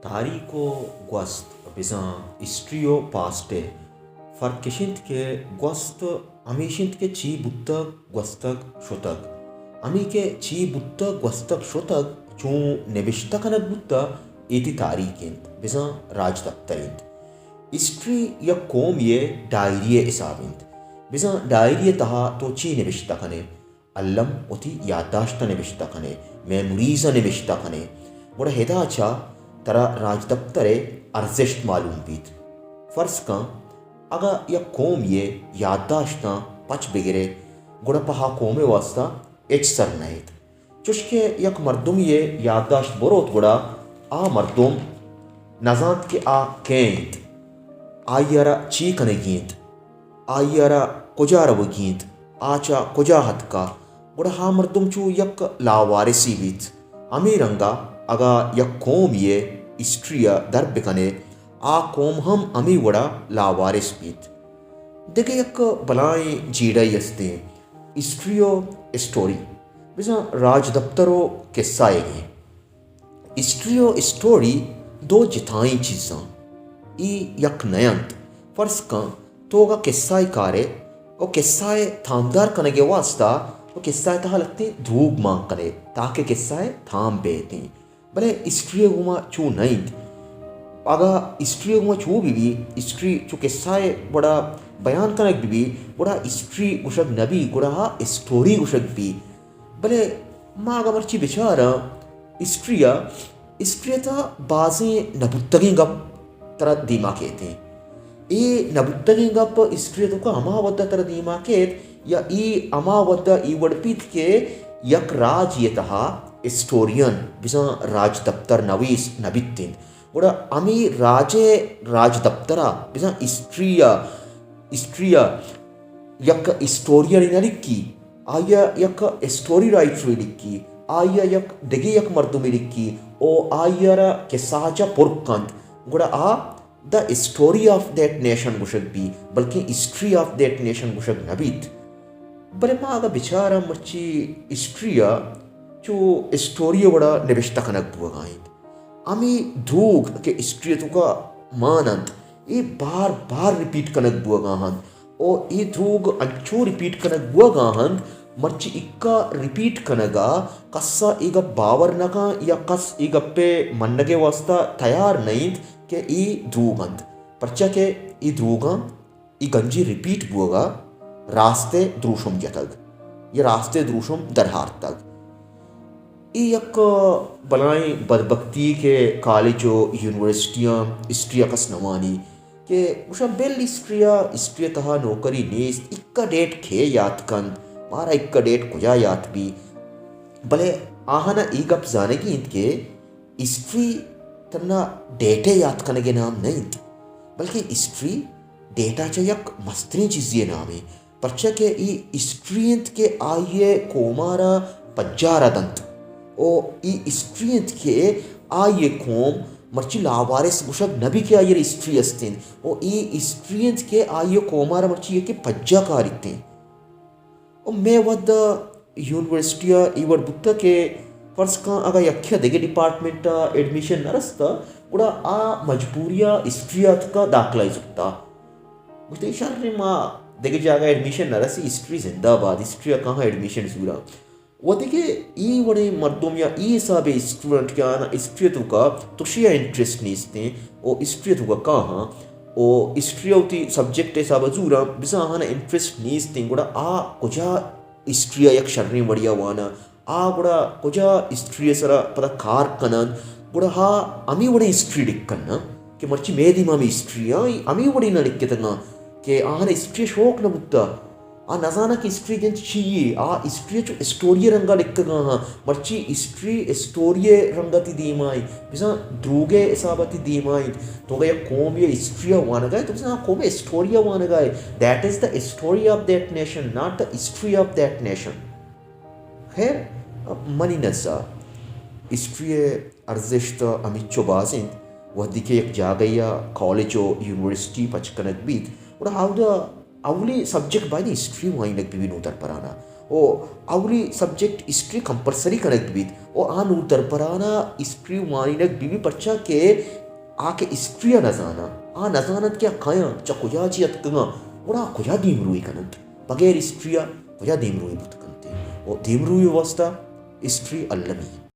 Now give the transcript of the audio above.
تاریخ و گوست، بزاں ہسٹری و پاسٹ ء فرق اش انت کہ گوست ہمیش انت کہ چی بوتگ، گوستگ، شتگ۔ ہمے کہ چی بوتگ، گوستگ، شتگ، چون نبشتہ کنگ بوتگ، اے تئی تاریخ انت، بزاں راجدپتر انت۔ ہسٹری یک قومے ء ڈائری ء حساب انت۔ بزاں ڈائری ء تہا تو چی نبشتہ کن ئے؟ الم وتی یادداشت ء نبشتہ کن ئے، میموریز ء نبشتہ کن ئے، گڑا ادا چہ ترا راجدپتر ء ارزشت معلوم بیت۔ فرض کن، اگاں یک قومے ء یادداشتاں پچ بگر ئے، گڑا پہ آ قوم ء واستا ہچ سر نئیت۔ چوشکہ یک مردمے ء یادداشت بروت، گڑا آ مردم نزانت کہ آ کئے انت، آئی ء را چی کنگی انت، آئی ء را کجا روگی انت، آ چہ کجا اتکا، گڑا آ مردم چو یک لاوارثے بیت۔ ہمے رنگا اگاں یک قومے ء ہسٹری ء در بکن ئے، آ قوم ہم ہمے وڑا لاوارث بیت۔ دگہ یک بلائیں جیڑہے استیں، ہسٹری و اسٹوری، بزاں راجدپتر و کسہ ئیگیں۔ ہسٹری و اسٹوری دو جتائیں چیزاں، اے یک نہ انت۔ فرض کن، تو اگاں کسہ ئے کارئے و کسہ ئے تامدار کنگ ء واستا تو کسہ ئے تہا لہتیں دروگ مان کنئے تاکہ کسہ ئے تام بیتیں۔ بلے ہسٹری ء گوما چو نہ انت۔ اگاں ہسٹری ء گوما چو بہ بی، ہسٹری چو کسہ ء وڑا بیان کنگ بہ بی، گڑا ہسٹری گوشگ نہ بی، گڑا آ اسٹوری گوشگ بی۔ بلے ما اگاں مرچی بچاراں ہسٹری ء، ہسٹری ء تہا بازیں نہ بوتگیں گپ ترا دیما کیت انت۔ اے نہ بوتگیں گپ ہسٹری ء توکا ہما وھد ء ترا دیما کیت یا اے ہما وھد ء اے وڑ بیت کہ یک راجے ء تہا ہسٹورین، بزاں راجدپتر نویس نہ بیت انت، گڑا ہمے راج ء راجدپتر ء بزاں ہسٹری ء، ہسٹری ء یک ہسٹورینے نہ لکھی، آئی ء یک اسٹوری رائٹرے لکھی، آئی ء یک دگہ یک مردمے لکھی، او آئی ء را کسہ ء چہ پر کنت، گڑا آ دا اسٹوری آف دیٹ نیشن گوشگ بی، بلکیں ہسٹری آف دیٹ نیشن گوشگ نہ بیت۔ بلے ما اگاں بچاراں مرچی ہسٹری ء چو اسٹوری ء وڑا نبشتہ کنگ بوگا انت۔ ہمے دروگ کہ ہسٹری ء توکا مان انت، اے بار بار ریپیٹ کنگ بوگا انت۔ او اے دروگ انچو ریپیٹ کنگ بوگا انت، مرچی اکا ریپیٹ کنگا کسا اے گپ باور نہ کن یا کس اے گپے منگے واسطہ تیار نہ انت کہ اے دروگ انت، پرچا کہ اے دروگاں اے گنجی ریپیٹ بوگا راستے دروشم جتگ یا راستے دروشم درہارتگ۔ اے یک بلائیں بدبختی کہ کالج و یونیورسٹیاں ہسٹری ء کس نہ وانی۔ کہ گوشاں بل ہسٹری ء، ہسٹری ء تہا نوکری نیست، اکا ڈیٹ کھے یات کنت، مارا اکا ڈیٹ کجا یات بی؟ بلے آہانا اے گپ زانگی انت کہ ہسٹری تنا ڈیٹ ء یات کنگ ء نام نہ انت، بلکہ ہسٹری ڈیٹا چہ یک مستریں چیزے ء نامے۔ پرچا کہ اے ہسٹری انت کہ آئی ء قوم ء را پجار ء دنت، او اے ہسٹری انت کہ آئی ء قوم مرچی لاوارث گوشگ نہ بی کہ آئی ء را ہسٹری است انت، او اے ہسٹری انت کہ آئی ء قوم ء را مرچی یکے پجا کاریت انت۔ او مئے وھد ء یونیورسٹی ء اے وڑ بوتگ کہ فرض کن اگاں یکے ء دگہ ڈیپارٹمنٹ ء ایڈمیشن نہ رستہ، گڑا آ مجبوری ء ہسٹری ء اتکا داخلہ ء زرتا۔ گوشتے، شر، ما دگہ جاگہ ایڈمیشن نہ رسی، ہسٹری زندہ باد، ہسٹری ء کہاں ایڈمیشن زوراں۔ و دگہ اے وڑیں مردم یا اے حساب ء اسٹوڈنٹ کہ آناں ہسٹری ء توکا تشے ء انٹرسٹ نیستیں، او ہسٹری ء توکا کاہاں، او ہسٹری ء وتی سبجیکٹ ء حساب ء زوراں، بزاں آہاں انٹرسٹ نیستیں، گڑا آ کجا ہسٹری ء یک شریں وڑے ء واناں؟ آ گڑا کجا ہسٹری ء سرا پدا کار کننت؟ گڑا آ ہمے وڑیں ہسٹری لکھ کناں کہ مرچی مئے دیما ہمے ہسٹری آں، ہمے وڑیں نہ لکھتگاں کہ آہاں ہسٹری ء شوق نہ بوتا۔ آ نزاناں کہ ہسٹری جنت چی یے۔ آ ہسٹری ء چو اسٹوری ء رنگا لکھگا ہاں۔ مرچی ہسٹری اسٹوری ء رنگا تی دیما انت، بزاں دروگ ء حساب ء تی دیما انت۔ تو اگاں یک قوم ء ہسٹری ء وانگا ئے، تو بزاں آ قوم ء اسٹوری ء وانگا ئے۔ That is the story of that nation, not the history of that nation. خیر، منی نزا ہسٹری ء ارزشت ہمیچو باز انت، وھدے کہ یک جاگہے ء کالج و یونیورسٹی پچ کنگ بیت، گڑا اودا اولی سبجیکٹ باید ہسٹری وانینگ بہ بیت نودربرانا۔ و اولی سبجیکٹ ہسٹری کمپلسری کنگ بیت و آ نودربرانا ہسٹری وانینگ بی بی، پرچا کہ آ کہ ہسٹری ء نزاناں، آ نزانت کہ آ کیاں، چہ کجا چی اتکگاں، گڑا آ کجا دیمروئی کننت؟ بغیر ہسٹری ء کجا دیمروئی بوت کنت؟ و دیمروئی واسطہ ہسٹری المی۔